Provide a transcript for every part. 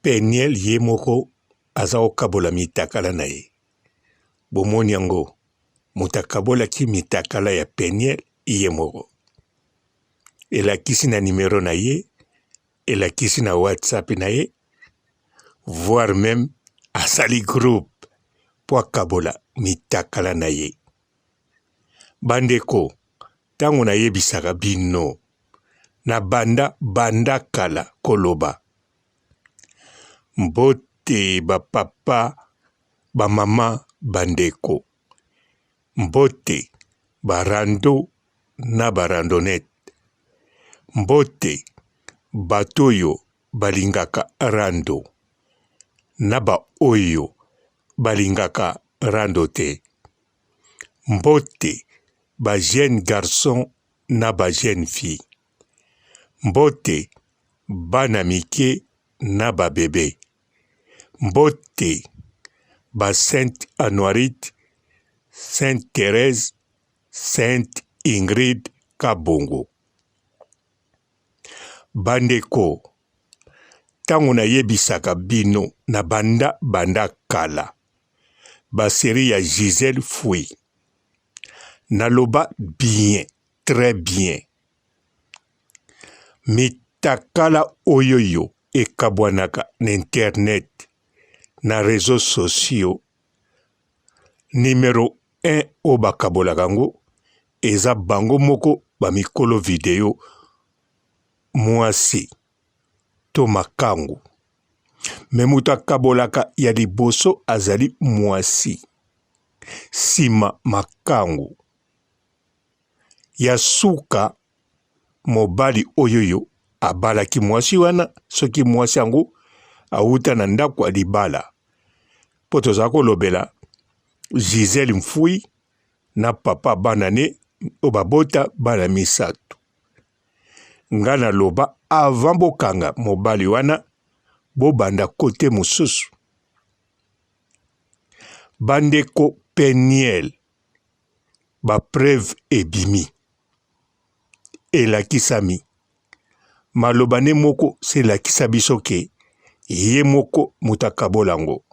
Peniel ye moko aza kokabola mitakala na ye. Bomoni yango, moto akabolaki mitakala ya Peniel ye moko. Elakisi na numero na ye, elakisi na WhatsApp na ye, voire meme asali groupe mpo akabola mitakala na ye. Bandeko, ntango nayebisaka bino, na banda banda kala koloba mbote ba papa, ba mama, ba ndeko, mbote ba rando na ba randonnette, mbote bato oyo balingaka rando na ba oyo balingaka rando te, mbote ba jeunes garçons na ba jeunes filles. Mbote bana mike na ba bebe. Mbote ba Sainte Anuarite, Sainte Therèse, Sainte Ingrid Kabongo. Bandeko, ntango nayebisaka bino na banda banda kala ba serie ya Gisèle Fui, naloba bien très bien mitakala oyoyo ekabwanaka na internet na reseaux sociaux numero 1 oyo bakabolaka yango eza bango moko ba mikolo video mwasi to makangu me moto akabolaka ya liboso azali mwasi nsima makangu Ya suka mobali oyoyo abalaki mwasi wana soki mwasi yango awuta na ndako ya libala mpo tozala kolobela Gisèle Mfui na papa bana ne oyo babota bana misato. Nga naloba avant bokanga mobali wana bobanda kote mosusu. Bandeko Peniel ba preuve ebimi elakisami maloba ne moko se elakisa biso ke ye moko moto akabola yango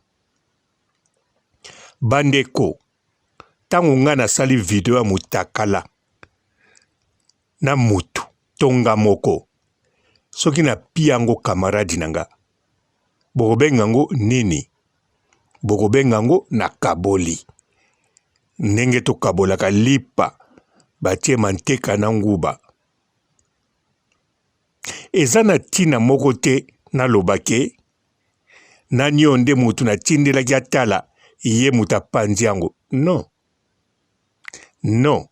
bandeko ntango ngai nasali video ya motakala na mutu to nga moko soki na pia yango camarade na nga bokobenga yango nini bokobenga yango na kaboli ndenge tokabolaka lipa batie manteka na nguba eza na ntina moko te naloba ke nani oyo nde motu natindelaki atala ye moto apanzi yango non non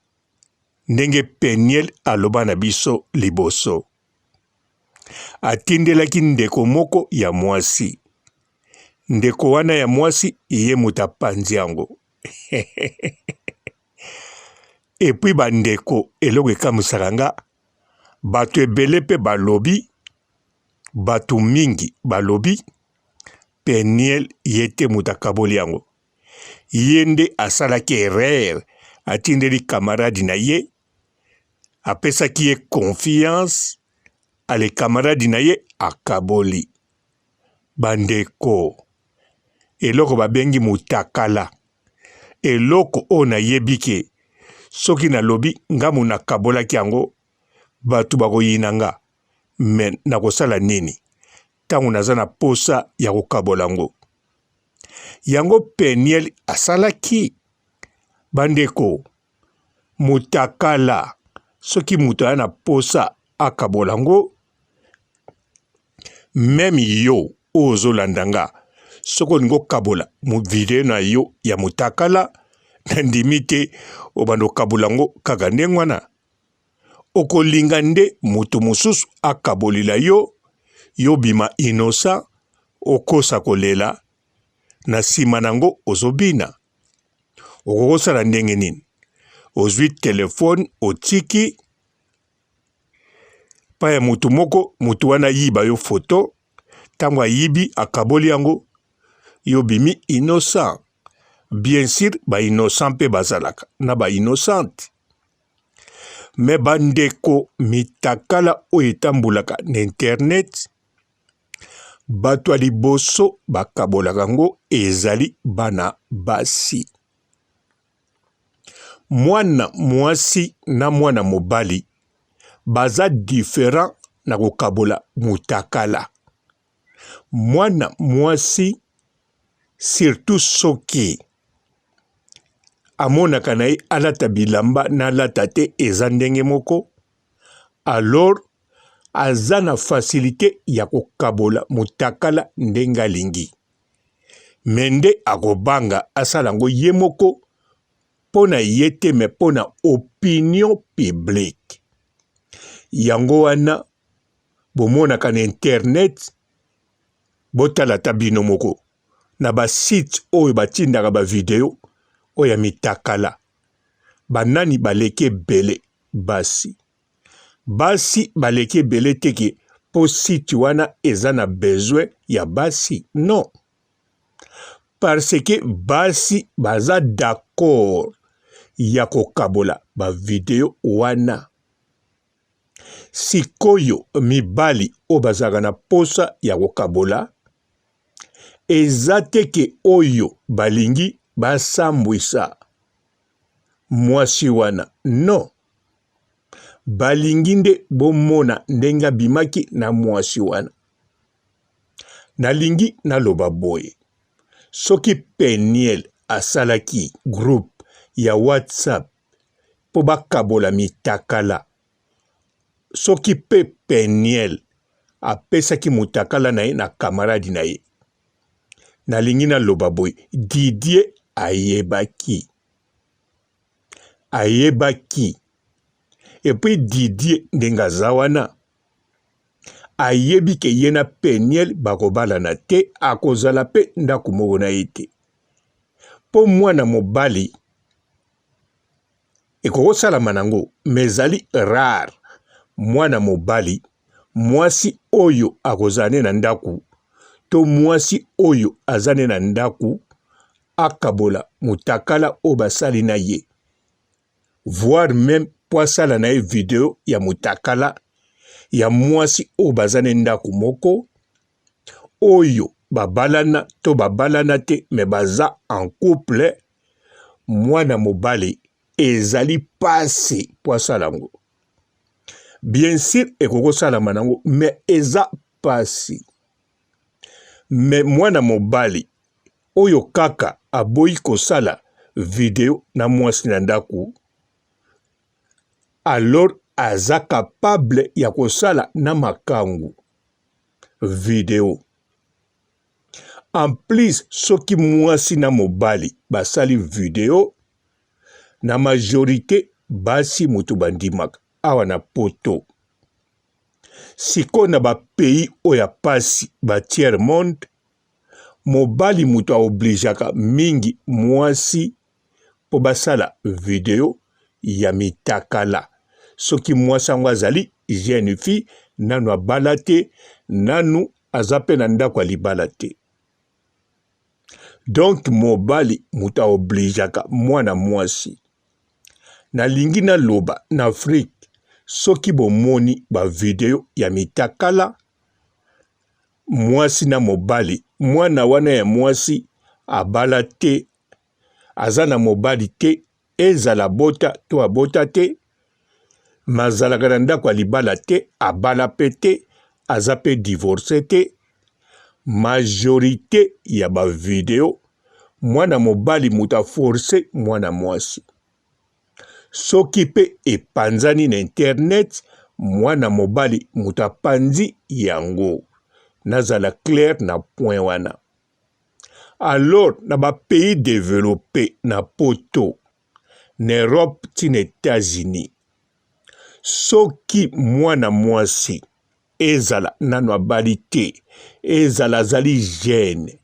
ndenge Peniel aloba na biso liboso. Atindelaki ndeko moko ya mwasi. Ndeko wana ya mwasi ye moto apanzi yango. Epuis bandeko, eloko ekamwisaka nga, bato ebele mpe balobi, bato mingi balobi, Peniel ye te moto akaboli yango. Ye nde asalaki erreur, atindeli camarade na ye, apesaki ye confiance, ale camarade na ye akaboli. Bandeko, eloko babengi mutakala, eloko oyo nayebi ke soki nalobi nga mo nakabolaki yango, bato bakoyina nga, mais nakosala nini ntango naza na posa ya kokabola yango? Yango Peniel asalaki? Bandeko, mutakala soki moto aya na posa akabola yango, meme yo oyo ozolanda nga soki olingi okabola video na yo ya mutakala, nandimi te obanda okabola yango kaka ndenge wana. Okolinga nde moto mosusu akabolela yo, yo obima innocent, okosa kolela, na sima nango ozobina. Okoki kosala ndenge nini? Ozwi telefone otiki pa ya moto moko, moto wana ayiba yo foto, ntango ayibi akaboli yango, yo obimi innocent. Bien sur ba innocent mpe bazalaka na ba innocente. Me bandeko mitakala oyo etambolaka na internet, Bato ya liboso bakabolaka yango ezali bana basi. Mwana mwasi na mwana mobali baza different na kokabola mutakala. Mwana mwasi surtout soki amonaka na ye alata bilamba na alata te eza ndenge moko alors aza na facilite ya kokabola mutakala ndenge alingi. Mais nde akobanga asala yango ye moko mpo na ye te mais mpo na opinion publique. Yango wana bomonaka na internet, botala ata bino moko na ba site oyo batindaka ba video oyo ya mitakala, banani baleki ebele? Basi. Basi baleki ebele te ke po site wana eza na besoin ya basi non. Parce que basi baza d'accord ya kokabola ba video wana. Sikoyo mibali oyo bazalaka na posa ya kokabola eza te ke oyo balingi basambwisa mwasi wana non. Balingi nde bomona ndenge abimaki na mwasi wana. Nalingi naloba boye, soki Penielle asalaki groupe ya WhatsApp mpo bakabola mitakala, soki mpe Penielle apesaki mutakala na ye na camarade na ye, nalingi naloba boye, Didier ayebaki. Ayebaki. Et puis Didier ndenge aza wana, ayebi ke ye na Penielle bakobalana te, akozala pe ndako moko na ye te. Po mwana mobali ekoki kosalama nango mais ezali rare mwana mobali mwasi oyo akozala ne na ndako to mwasi oyo aza ne na ndako akabola mutakala oyo basali na ye voir meme po asala na ye video ya mutakala ya mwasi oyo baza ne ndako moko oyo babalana to babalana te mais baza en couple mwana mobali ezali pasi po asala yango bien sur ekoki kosalama nango mais eza pasi mais mwana mobali oyo kaka aboyi kosala video na mwasi na ndaku alors aza capable ya kosala na makangu video en plus soki mwasi na mobali basali video na majorite basi mutu bandimaka awa na poto sikoyo na ba pays oyo ya pasi ba tiers monde mobali mutu a obligeaka mingi mwasi po basala video ya mitakala soki mwasi yango azali jeune fille nanu abala te nanu aza pe na ndako ya libala te donc mobali mutu a obligeaka mwana mwasi nalingi naloba na Afrique soki bomoni ba video ya mitakala mwasi na mobali mwana wana ya mwasi abala te aza na mobali te ezala abota to abota te mais azalaka na ndako ya libala te abala pe te aza pe divorce te majorite ya ba video mwana mobali moto aforce mwana mwasi soki pe epanzani na internet mwana mobali moto apanzi yango nazala claire na point wana alors na ba pays developpe na poto na Europe ti na Etats-Unis soki mwana mwasi ezala nanu abali te ezala azali jeune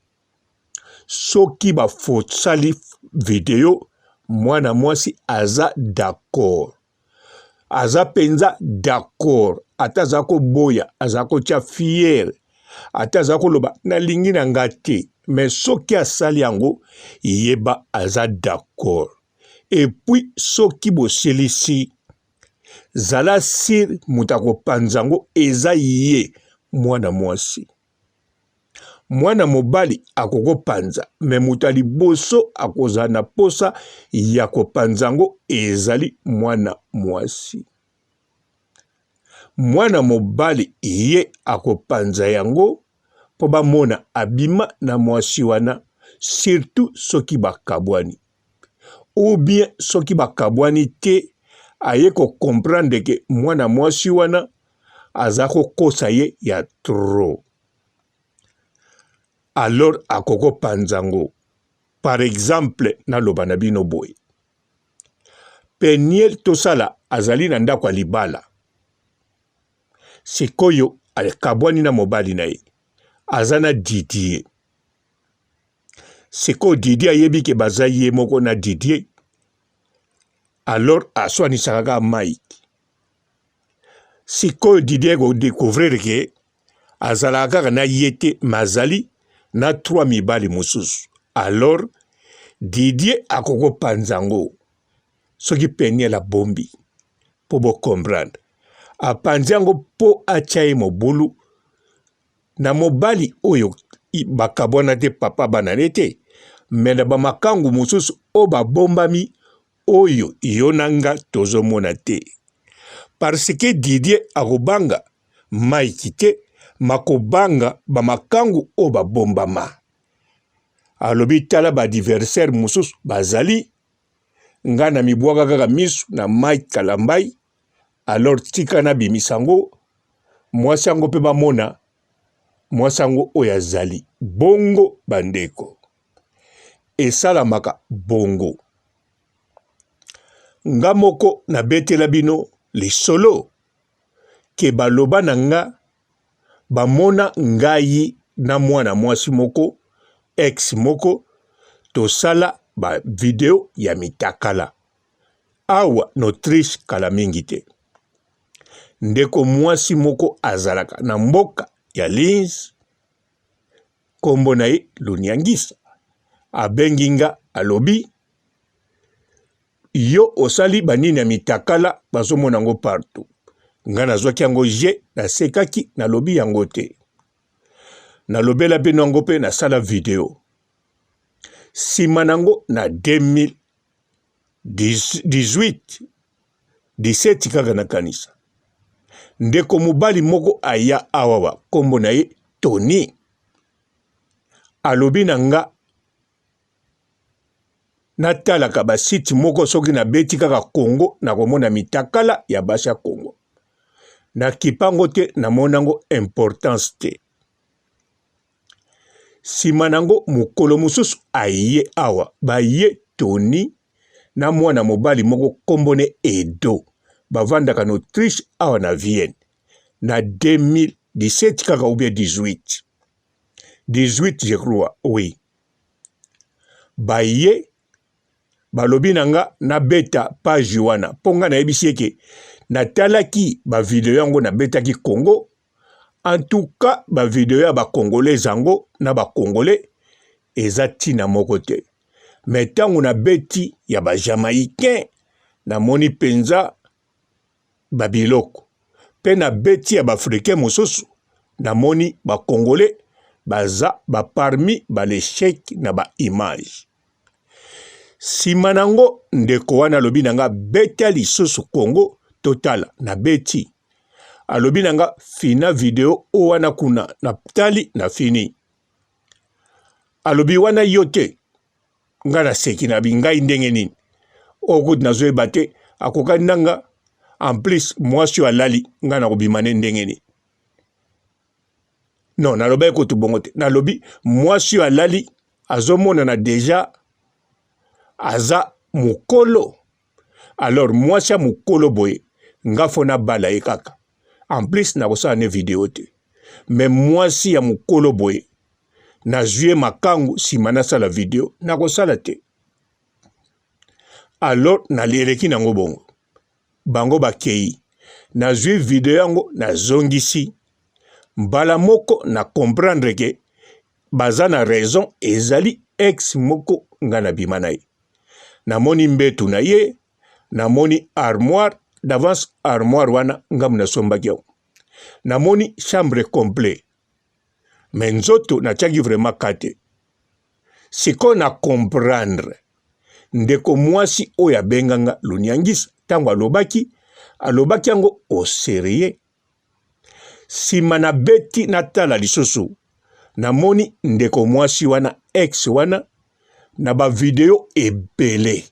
soki bafosali video mwana mwasi aza d'accord aza mpenza d'accord ata aza koboya aza kotya fiere ata aza koloba nalingi na nga te me soki asali yango yeba aza d'accord epuis soki bosilisi zala sire moto akopanza yango eza ye mwana mwasi. Mwana mobali akokopanza me moto ya liboso akozala na posa ya kopanza yango ezali mwana mwasi. Mwana mobali ye akopanza yango mpo bamona abima na mwasi wana surtout soki bakabwani ou bien soki bakabwani te aye ko comprendre ke mwana mwasi wana aza kokosa ye ya trop alors akokopanza yango. Par exemple naloba na bino boye Peniel tosala azali na ndako ya libala sikoyo akabwani na mobali na ye aza na Didier sikoyo Didier ayebi ke baza ye moko na Didier alors aswanisaka kaka Mike sikoyo Didier ko découvrir ke azalaka kaka na ye te mais azali na trois mibali mosusu alors Didier akokopanza yango soki Peniel abombi mpo bo comprendre apanzi yango mpo atya ye mobulu na mobali oyo bakabwana te papa bana ne te me na bamakangu mosusu oyo babombami oyo yo na nga tozomona te parce que Didier akobanga Mike te makobanga bamakangu oyo babombama alobi tala ba adversaire mosusu bazali nga na mibwaka kaka misu na Mike Kalambay alors tika nabimisa yango mwasi yango mpe bamona mwasi yango oyo azali bongo bandeko esalamaka bongo. Nga moko nabetela bino lisolo ke baloba na nga bamona ngai na mwana mwasi moko ex moko tosala ba video ya mitakala awa n'Autriche kala mingi te. Ndeko mwasi moko azalaka na mboka ya Linz kombo na ye Luniangisa abengi nga alobi yo osali banini ya mitakala bazomona yango partout nga nazwaki yango je nasekaki nalobi yango te nalobela bino yango mpe nasala video nsima nango na 2018 17 kaka nakanisa ndeko mobali moko aya awawa nkombo na ye Tony alobi na nga natalaka ba site moko soki nabeti kaka Congo nakomona mitakala ya basi ya Congo nakipa yango te namona yango importance te nsima na yango mokolo mosusu aye awa baye Tony na mwana mobali moko nkombo ne Edo bavandaka na Autriche awa na Vienne na 2017 kaka ou bien 18 18 je crois oui baye balobi na nga nabeta page wana mpo nga nayebisi eke natalaki bavideo yango nabetaki Congo en tout cas bavideo ya bacongolais yango na bacongolais eza ntina moko te me ntango nabeti ya bajamaïcain namoni mpenza ba biloko pe na beti ya ba africain mosusu namoni ba congolais baza ba parmi ba l'echec na ba image sima nango ndeko wana alobi na nga beta lisusu Congo totala na beti alobi na nga fina video o wana kuna na tali na fini alobi wana yo te nga naseki na bingai ndenge nini oyo kutu nazoyeba te akokani na nga en plus mwasi oyo alali nga nakobima ne ndenge nini non nalobaki kutu bongo te nalobi mwasi oyo alali azomonana deja aza mokolo alors mwasi ya mokolo boye nga fo nabala ye kaka en plus nakosala ne video te me mwasi ya mokolo boye nazwi ye makangu nsima nasala video nakosala te alors naleleki nango bongo bango bakei nazwi video yango nazongisi mbala moko na comprendre ke baza na raison ezali ex moko nga nabima na ye namoni mbetu na ye namoni armoire d'avance armoire wana ngambo nasombaki yango namoni chambre complet. Mais nzoto natiaki vraiment ka te. Sikoyo na comprendre ndeko mwasi oyo abenga nga Luniangisa ntango alobaki, alobaki yango au serieux. Sima nabeti natala lisusu, namoni ndeko mwasi wana ex wana na ba video ebele.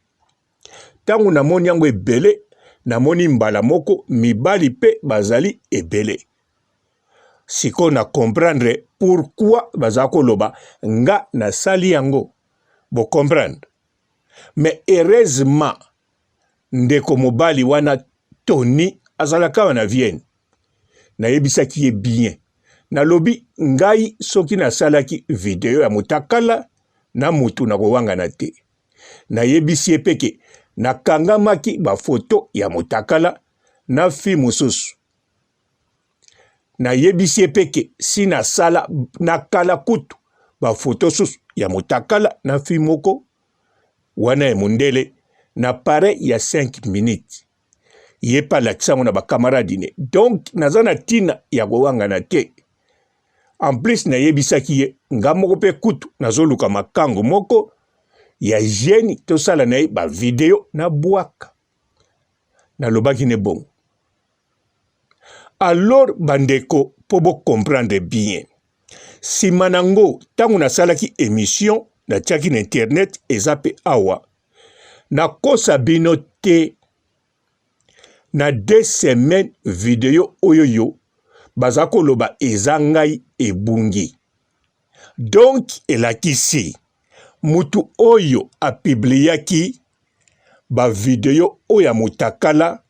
Ntango namoni yango ebele, namoni mbala moko mibali mpe bazali ebele. Sikoyo na comprendre pourquoi baza koloba nga nasali yango. Bo comprendre? Mais heureusement ndeko mobali wana Tony azalaka awa na Vienne. Nayebisaki ye bien. Nalobi ngai soki nasalaki video ya mutakala na mutu nakowangana te. Nayebisi ye pe ke nakangamaki ba photo ya mutakala na fille mosusu. Nayebisi ye pe ke si nasala na kala kutu ba photo susu ya mutakala na fille moko wana ya mundele na pareil ya 5 minutes. Ye pe alakisa yango na ba camarade ne. Donc naza na tina ya kowangana te. En plus nayebisaki ye nga moko pe kutu nazoluka makangu moko ya jeune tosala na ye ba video na bwaka. Nalobaki ne bongo. Alors bandeko po bo comprendre bien. Sima nango tango nasalaki emission natiaki na internet eza pe awa. Nakosa bino te na deux semaines video oyoyo baza koloba eza ngai ebungi. Donc elakisi mutu oyo a publiaki ba video oyo ya mutakala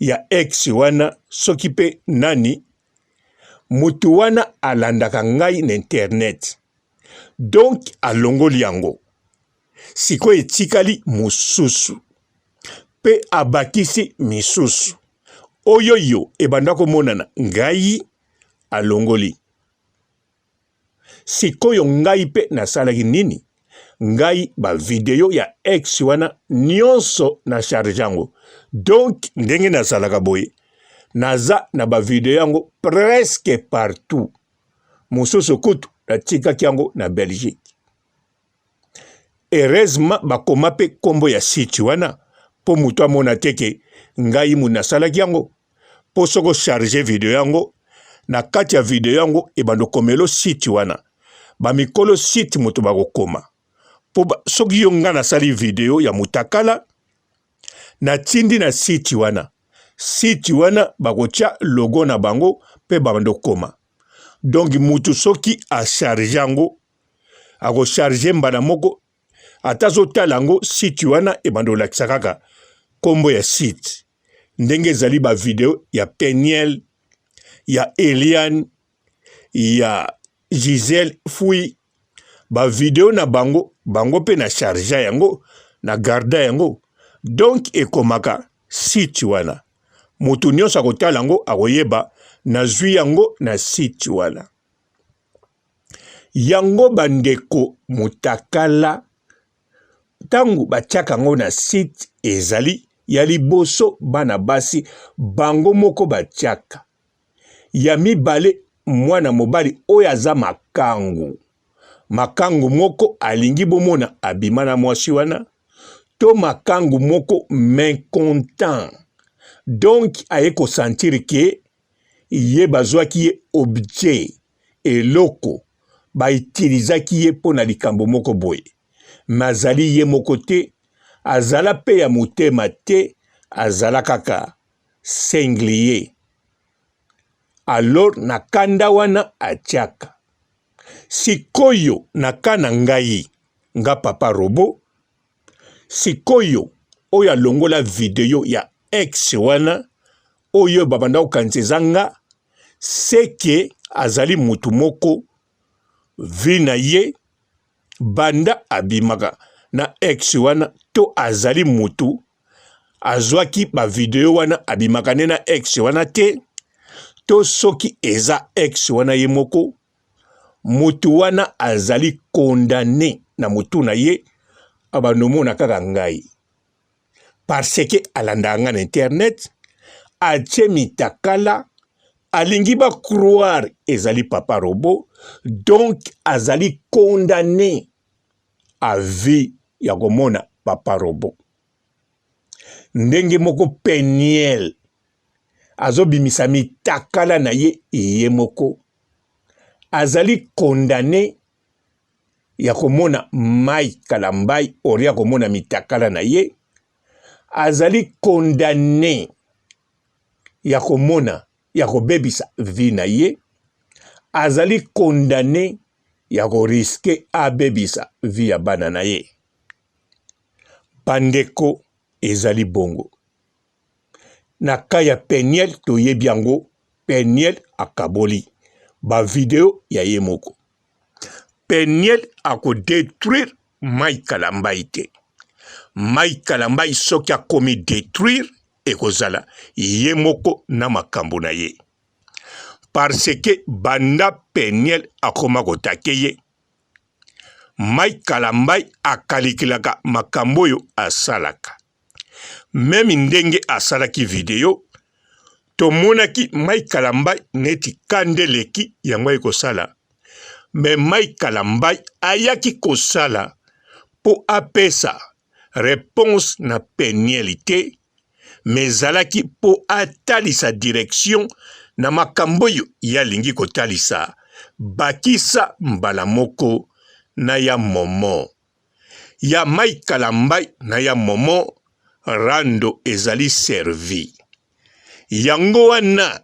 ya ex wana soki pe nani mutu wana alandaka ngai na internet donc alongoli yango sikoyo etikali mosusu pe abakisi misusu oyoyo ebanda komonana ngai alongoli Sikoyo ngai pe nasalaki nini? Ngai ba video ya ex wana nionso na charge yango. Donc ndenge nazalaka boye naza na ba video yango presque partout. Mosusu kutu natikaki yango na Belgique. Heureusement bakoma pe kombo ya site wana po mutu amona te ke ngai mutu nasalaki yango. Po soki o charger video yango na kati ya video yango ebanda okomelo site wana ba mikolo site moto bakokoma po soki yo nga nasali video ya mutakala natindi na site wana site wana bakotia logo na bango pe babanda okoma donc mutu soki a charge yango ako charge mbala moko ata azotala yango site wana ebanda olakisa kaka kombo ya site ndenge ezali ba video ya Peniel ya Eliane ya Gisèle Fui ba video na bango bango pe na chargea yango na garda yango donc ekomaka site wana moto nyonso akotala yango akoyeba nazwi yango na site wana yango bandeko mutakala Ntango batiaka yango na site ezali ya liboso bana basi bango moko batiaka, ya mibale mwana mobali oyo aza makangu, makangu moko alingi bomona abima na mwasi wana to makangu moko mecontent donc aye ko sentir que ye bazwaki ye objet eloko ba utilisaki ye mpo na likambo moko boye mais azali ye moko te azala pe ya motema te azala kaka singlier alors na kanda wana atiaka sikoyo na cas na ngai nga papa robot sikoyo oyo alongola video ya ex wana oyo babanda kokanisa eza nga seke azali mutu moko vie na ye banda abimaka na ex wana to azali mutu azwaki ba video wana abimaka nde na ex wana te to soki eza ex wana ye moko mutu wana azali condamne na mutu na ye abanda omona kaka ngai parce que alandaka ngai na internet atie mitakala. Alingi ba croire ezali papa robot, donc azali condamné à vie ya komona papa robot. Ndenge moko Peniel azobimisa mitakala na ye ye moko, azali condamné ya komona Mike Kalambay oria komona mitakala na ye, azali condamné ya komona ya kobebisa vie na ye, azali condamné ya koriske abebisa vie ya bana na ye. Bandeko, ezali bongo. Na cas ya Peniel toyebi yango, Peniel akaboli ba video ya ye moko. Peniel ako detruire Mike Kalambay te. Mike Kalambay soki akomi detruire ekozala ye moko na makambo na ye. Parce que banda Peniel akoma kotake ye, Mike Kalambay akalikilaka makambo oyo asalaka. Meme ndenge asalaki video, tomonaki Mike Kalambay neti kanda eleki yango aye kosala. Mais Mike Kalambay ayaki kosala mpo apesa reponse na Penielle te, mais ezalaki mpo atalisa direction na makambo oyo ye alingi kotalisa, bakisa mbala moko na ya Momo. Ya Mike Kalambay na ya Momo rando ezali servi. Yango wana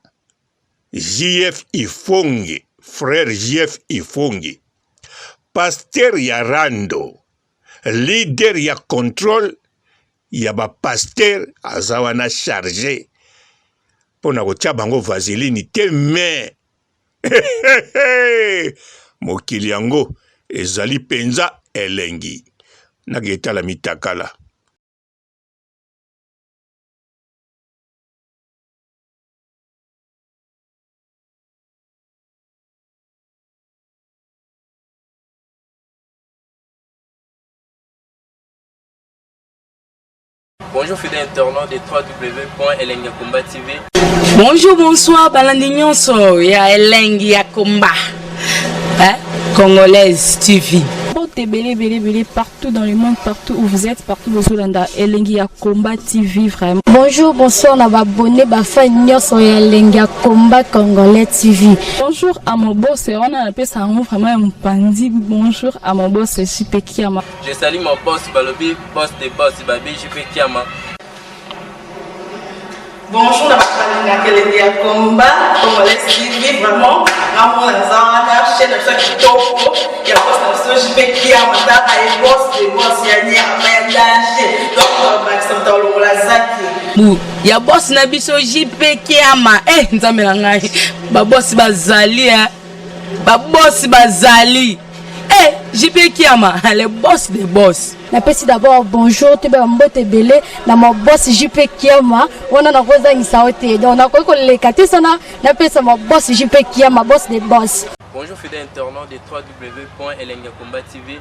JF Ifonge, frère JF Ifonge, pasteur ya rando, leader ya controle ya ba pasteur aza wana charge mpo na kotia bango vaseline te mais mokili yango ezali mpenza elengi naketala mitakala. Bonjour fidèles internautes de www.elengiyakomba TV. Bonjour, bonsoir, balandi nyonso ya Elengi ya Komba. Hein? Congolaise TV. Mbote ebele ebele ebele partout dans le monde, partout où vous êtes, partout bozolanda Elengi ya Combat TV vraiment. Bonjour, bonsoir na ba abonné ba fan nyonso ya Elengi ya Combat Congolais TV. Bonjour à mon boss, wana napesa yango vraiment ya mopanzi. Bonjour à mon boss JP Kiama. Je salue mon boss balobi boss de boss babi JP Kiama. Bonjour na bato balingaka elengi ya combat congolais TV vraiment ngamona naza wana chaîne na biso ya kitoko ya boss na biso JP Kiama tala ye boss de boss ya nyama ya danger donc bakisa moto alongola zaki bu ya boss na biso JP Kiama eh nzambe na ngai ba boss bazali eh ba boss bazali eh JP Kiama le boss de boss. Napesi d'abord bonjour toyeba mbote ebele na ma boss JP Kiama wana nakozangisa yo te donc nakoki koleka te sana napesa ma boss JP Kiama boss de boss. Bonjour fidèles internautes de www.elengiyakomba TV.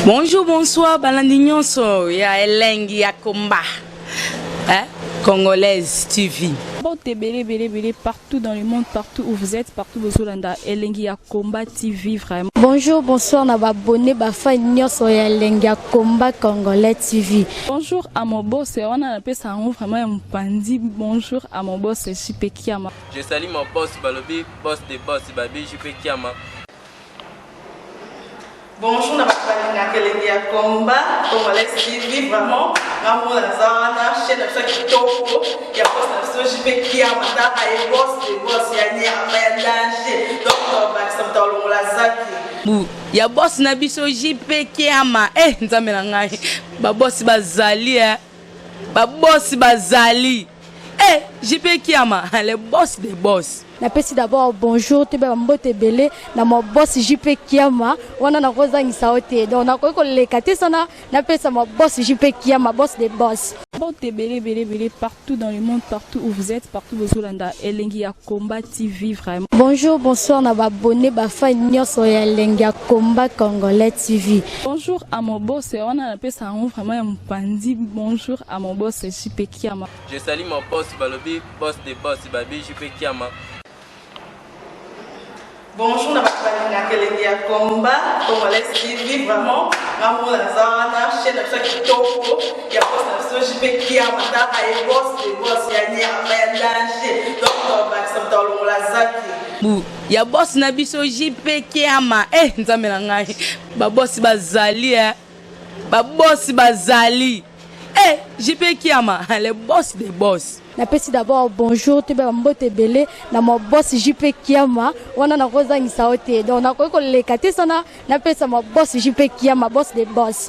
Bonjour, bonsoir, balandi nyonso ya Elengi ya Komba. Hein? Congolaise TV. Mbote ebele ebele ebele partout dans le monde, partout où vous êtes, partout bozolanda Elengi ya Combat TV vraiment. Bonjour, bonsoir na ba abonné ba fan nyonso ya Elengi ya Combat Congolais TV. Bonjour à mon boss, wana napesa yango vraiment ya mopanzi. Bonjour à mon boss JP Kiama. Je salue mon boss balobi boss de boss babi JP Kiama. Bonjour na bato balingaka elengi ya combat congolais TV vraiment ngamona naza wana chaîne na biso ya kitoko ya boss na biso JP Kiama tala ye boss de boss ya nyama ya danger donc bakisa moto alongola zaki bu ya boss na biso JP Kiama eh nzambe na ngai ba boss bazali eh ba boss bazali eh JP Kiama le boss de boss. Napesi d'abord bonjour toyeba mbote ebele na ma boss JP Kiama wana nakozangisa yo te donc nakoki koleka te sana napesa ma boss JP Kiama boss de boss. Mbote ebele ebele ebele partout dans le monde, partout où vous êtes, partout bozolanda Elengi ya Combat TV vraiment. Bonjour, bonsoir na ba abonné ba fan nyonso ya Elengi ya Combat Congolais TV. Bonjour à mon boss, wana napesa yango vraiment ya mopanzi. Bonjour à mon boss JP Kiama. Je salue mon boss balobi boss de boss babi JP Kiama. Bonjour na bato balingaka elengi ya combat congolais TV. Vraiment, nga moko naza wana, chaîne na biso ya kitoko ya boss na biso JP Kiama. Taka ye, boss de boss ya nyama ya danger. Donc tobakisa moto alongola zaki Bu ya boss na biso JP Kiama. Eh, Nzambe na ngai, babosi bazali, eh. Babosi bazali, eh, JP Kiama, le boss de boss. Napesi d'abord bonjour, toyeba bambote ebele na ma boss JP Kiama. Wana nakozangisa yo te, donc nakoki koleka te sana napesa ma boss JP Kiama, boss de boss.